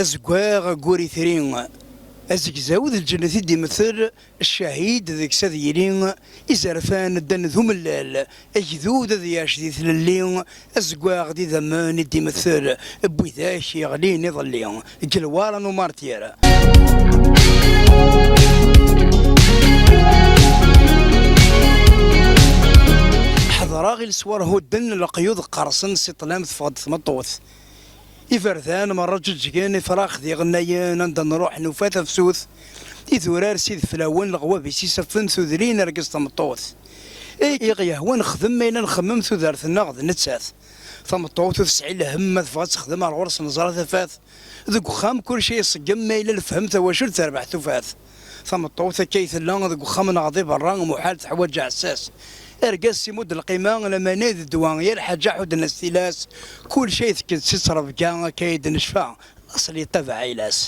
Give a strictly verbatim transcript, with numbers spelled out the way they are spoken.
Azeggaɣ ayyur itri, azegzaw d lǧennet i d-imettel, ccahid deg-s ad yili, izerfan ddan d umellal, agdud ad yɛac di tlelli, azeggaɣ d idammen i d-imettel, n widak yeɣlin iḍelli deg lwara n umartir. Ḥeḍreɣ i leswar hudden leqyud qqersen si ṭṭlam teffeɣ-d tmeṭṭut. Iberdan merra ǧeǧgen, ifrax d iɣennayen, anda nruḥ nufa tafsut. Idurar s ideflawen, leɣwab-is isaffen, tudrin argaz tameṭṭut. Ay iɣ-yehwan xdem ma yella nxemmem tudert-nneɣ d nettat. Tameṭṭut ur tesɛi lhemm ma tebɣa ad texdem ar ɣur-s neẓra tafat. Deg uxxam kullec ay iṣeggem ma yella lefhem tawacult terbeḥ tufat. Tameṭṭut akka ay tella deg uxxam neɣ di berra muḥal teḥwaǧ aɛessas. Argaz s imudd lqima laman ay d ddwa yal ḥaǧa ḥudden-as tilas. Kullec ay tekket si ttrebga akka ay d-necfa. Laṣel yettabaɛ ayla-s.